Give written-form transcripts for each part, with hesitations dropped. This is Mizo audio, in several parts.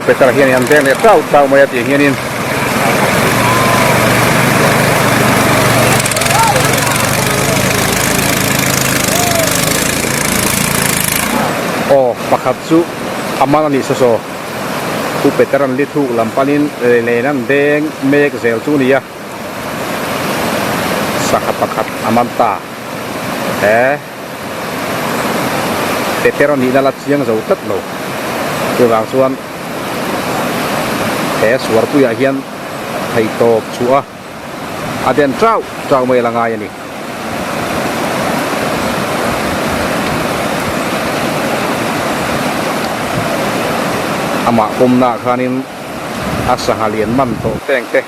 Peter hian an veng leh tau tau mai a tih hianin aw pakhat chu a man a nih saw saw Pu Peter an li thuk lam panin len an deng mek zel chu a ni a sangha pakhat a man ta he. Peter a nihna la chiang zo tlat lo. Chuvang chuan he suarpuiah hian theihtawp chhuah a a den chauh chauh mai a la ngai a ni. Amah pawmnaah khanin a sangha lian man tawh teng te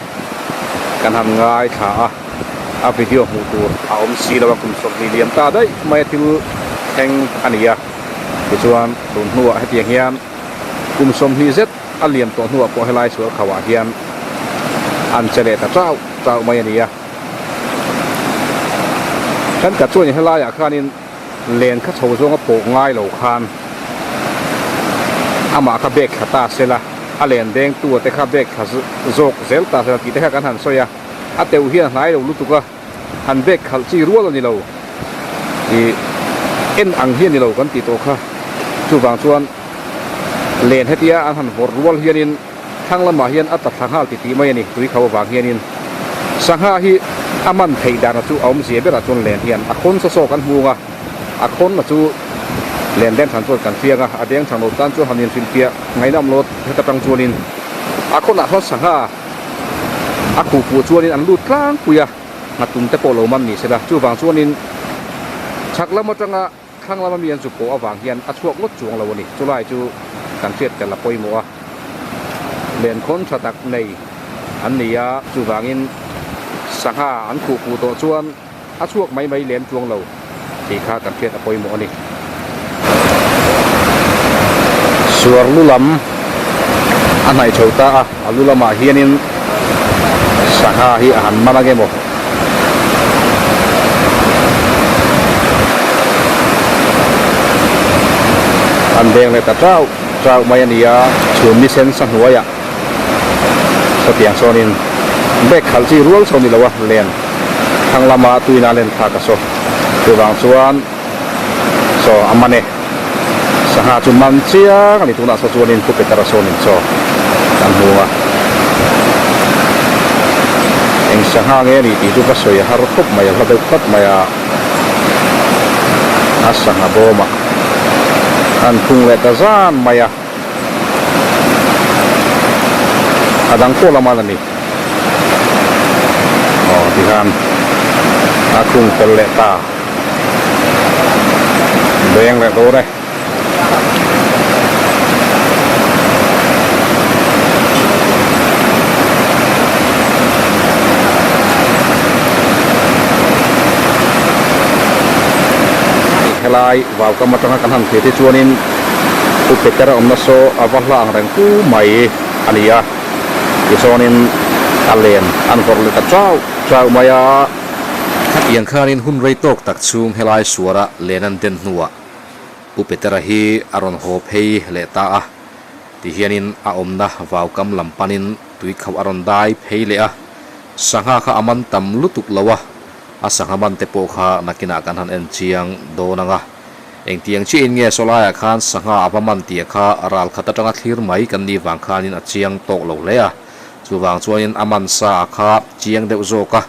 kan han ngaithla a. A video hmuh tur a awm si lo a, kum 20 liam ta daih mai a thil thleng a ni a. Tichuan tun hnuah hetiang hian kum 20 zet a liam tawh hnuah pawh helai sual khauhah hian an che leh ta chauh chauh mai a ni a. Thenkhat chuan helaiah khanin len kha chho zawnga pawh ngai lo khan amah kha bek thla ta sela, a len dengtu te kha bek thla zawk zel ta sela tih te kha kan han sawi a. A teuh hian a hnai lo lutuk a, han bek khalh chi rual a ni lo. Ih, en ang hi a ni lo kan tih tawh kha. Chuvang chuan len hetia an han vawrh rual hianin thlang lamah hian a tla thla nghal titih mai a ni, tui kho avang hianin. Sangha hi a man theih dana chu a awmzia berah chuan len hian a khawn saw saw kan hmung a, a khawn a chu len deng than chuan kan fiang a, a deng thang lo tan chuan han inhrilhfiah ngaihnawm lo heta tang chuanin a khawnah chuan sangha A khuh fuh chuanin an lut tlangpui a, nghatum te pawh lo man ni sela. Chuvang chuanin chhak lam atanga thlang lama mi an zu pawh avang hian a chhuak ngawt chuang lo a ni. Chulai chu kan hriat tel a pawimawh a, lenkhawn tha tak nei an ni a, chuvangin sangha an khuh fuh tawh chuan a chhuak mai mai lem chuang lo tih kha kan hriat a pawimawh a ni. Suar lu lam a hnaih chho ta a, a lu lamah hianin sangha hi a han man ange maw? An deng leh ta chauh chauh mai a ni a, chhum ni sen sa hnuaiah sawtiang sawnin bag khalh chi rual sawn ni lo a len. Thlang lama tuina len thlak a saw. Chuvang chuan saw a man e. Sangha chu man chiang a ni tunah saw chuanin Pu Petera sawnin chaw kan hmung a. Eng sangha nge a nih tih chu ka sawi a har khawp mai a, hla deuh tlat mai a. A sangha bawmah an phung leh ta zan mai a. A dang pawh lam a la ni. Aw tikhan a khung fel leh ta. Beng leh dawn e. Helai vaukam atanga kan han thlir te chuanin Pu Petera awmna saw a va hla ang reng pu mai a ni a. Tichuanin a len an vawrh leh ta chauh chauh mai a. Khatiang khanin hun rei tawk tak chhung helai suara len an den hnuah Pu Petera hi a rawn haw phei leh ta a. Tihianin a awmna vaukam lam panin tui khauh a rawn dai phei leh a. Sangha kha a man tam lutuk lo a, a sangha man te pawh kha nakinah kan han en chiang dawn ang a. Engtiang chiahin nge sawlaiah khan sangha a va man tih kha ral khat atanga thlir mai kan nih vang khanin a chiang tawk lo hle a. Chuvang chuanin a man sa a kha chiang deuh zawk a,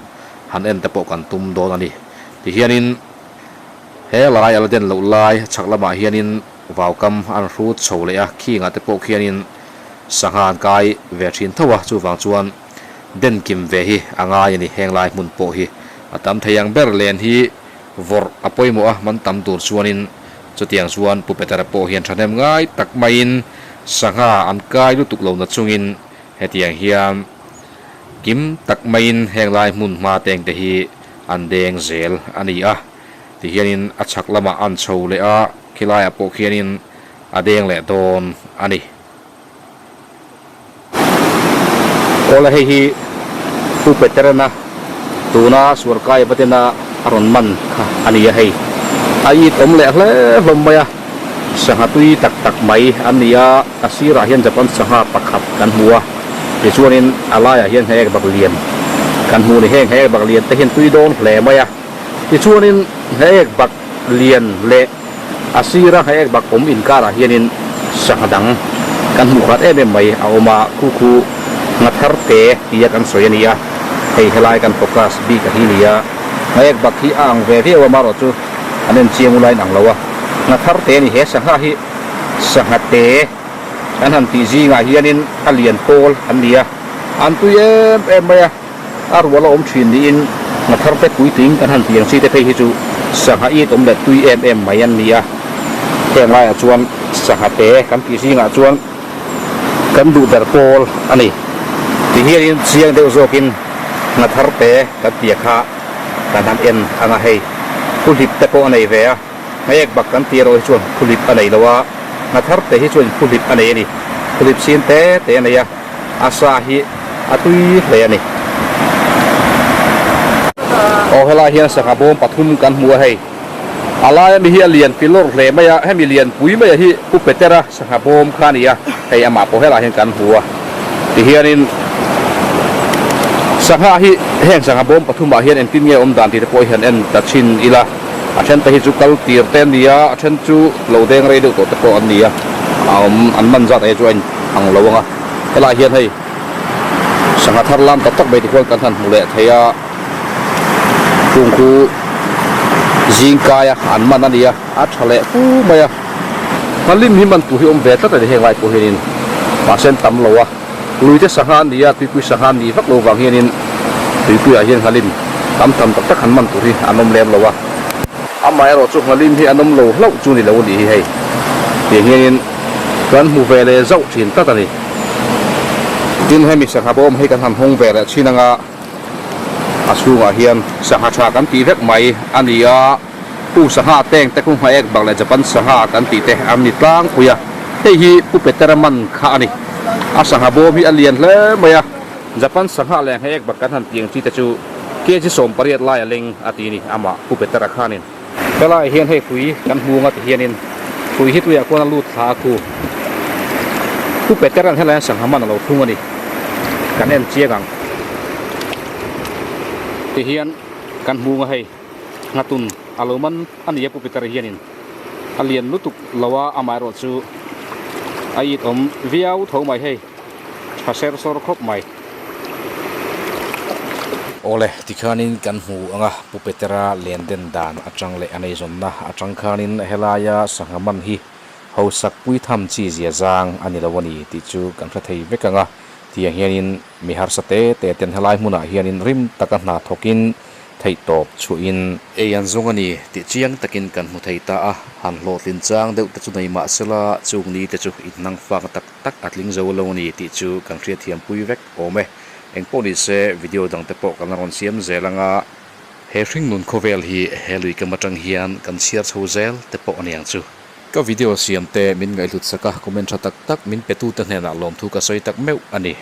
han en te pawh kan tum dawn a ni. Tihianin he lai a la den loh lai chhak lamah hianin vaukam an hrut chho leh a, khingah te pawh khianin sangha an kai ve thin tho a, chuvang chuan den kim ve hi a ngai a ni. Heng lai hmun pawh hi a tam thei ang ber len hi. Vawrh a pawimawh a, man tam tur chuanin chutiang chuan Pu Petera pawh hian thahnem ngai tak maiin sangha an kai lutuk lo na chungin hetiang hian kim tak maiin heng lai hmun hma teng te hi an deng zel a ni a. Tihianin a chhak lamah an chho leh a, khilaiah pawh khianin a deng leh dawn a ni. Awle hei hi Pu Peterana tuna suarkai vatena a rawn man kha a ni a hei. A it awm leh hle hlawm mai a. Sangha tui tak tak mai an ni a, a sirah hian Japan sangha pakhat kan hmu a, tichuanin a laiah hian hnaek bak lian kan hmu a ni. Heng hnaek bak lian te hian tui dawn hle mai a, tichuanin hnaek bak lian leh a sira hnaek bak awm inkarah hianin sangha dang kan hmuh khat em em mai a awm a, khu khu ngha thar te tia kan sawi a ni a, hei helai kan focus bik a hi ni a, hnaek bak hi a ang ve viau a, amaherawhchu an en chiang ula in ang lo a, ngha thar te a ni. He sangha hi sangha te an han tih zingah hianin a lian pawl an ni a, an tui em em mai a, a rual a awm thin niin ngha thar te puitling kan han tih ang chi te phei hi chu sangha it awm leh tui em em mai an ni a, heng laiah chuan sangha te kan tih zingah chuan kan duh ber pawl a ni. Ti hianin chiang deuh zawkin ngha thar te kan tih a kha. Kan han en ang a hei, phuhlip te pawh a nei ve a, hnaek bak kan tih erawh hi chuan phuhlip a nei lo a, hna thar te hi chuan phuhlip a nei a ni, phuhlip sin te te a nei a, a sa hi a tui hle a ni. Aw helai hian sangha bawm pathum kan hmu a hei, a laia mi hi a lian filawr hle mai a, hemi lian pui maia hi Pu Petera sangha bawm kha a ni a, hei amah pawh helai hian kan hmu a. Tihianin sangha hi heng sangha bawm pathumah hian engtin nge awm dan tih te pawh hi han en ta chhin ila, a then te hi chu kal tir te an ni a, a then chu lo deng rei deuh tawh te pawh an ni a, a awm an man zat ah hi chu a in ang lo ang a, helaiah hian hei sangha thar lam tak tak mai te khuan kan han hmu leh thei a, chung khu zing kaia an man a ni a, a tha leh fu mai a. Nghalim hi man tur hi awm ve tlat a ni heng lai pawh hianin mahse an tam lo a, luite sangha an ni a, tuipui sangha an nih vak lo vang hianin tuipuiah hian nghalim tam tham tak tak han man tur hi an awm lem lo a. Amaherawh chu nghalim hi an awm lo hlauh chu ni lo a nih hi hei tiang hianin kan hmu ve leh zauh thin tlat a ni. Tin hemi sangha bawm hei kan han hawng ve leh thin anga a chhungah hian sangha tha kan tih vek mai a ni a. Pu sangha teng te khu Hmaek bak leh Japan sangha kan tih te an ni tlangpui a, hei hi Pu Petera man kha a ni. A sangha bawm hi a lian hle mai a, Japan sangha leh Hmaek bak kan han tih ang chi te chu kg 18 lai a leng a ti ni amah Pu Petera khanin. Helaiah hian hei hrui kan hmu anga ti hianin hrui hi tuiah khuan a lut thla a khu. Pu Petera'n helaiah sangha man a lo thlung a ni. Kan en chiang ang. Tihian kan hmu anga hei. Nghatun a lo man a ni a Pu Peter hianin a lian lutuk lo a, amaherawh chu a it awm viau tho mai hei, tha ser sawr khawp mai. Awle, tikhanin kan hmu ang a, Pu Petera len den dan atang leh a neizawnna atang khanin helaia sangha man hi hausak pui tham chi zia zang a ni lo a ni tih chu kan hre thei vek ang a, tiang hianin mi harsa te te ten helai hmunah hianin rim taka hna thawkin Theihtawp chhuahin ei an zawng a ni tih chiang takin kan hmu thei ta a, han hlawhtlin chang deuh te chu nei mah sela chung ni te chu inhnang fak tak tak a tling zo lo a ni tih chu kan hriatthiam pui vek awm e. Engpawh ni se video dang te pawh kan la rawn siam zel ang a. He hringnun khawvel hi he lui kam atang hian kan chhiar chho zel te pawh a ni ang chu. Ka video siam te min ngaihhlut sak a, comment tha tak tak min pe tu te hnenah lawmthu ka sawi tak meuh a ni.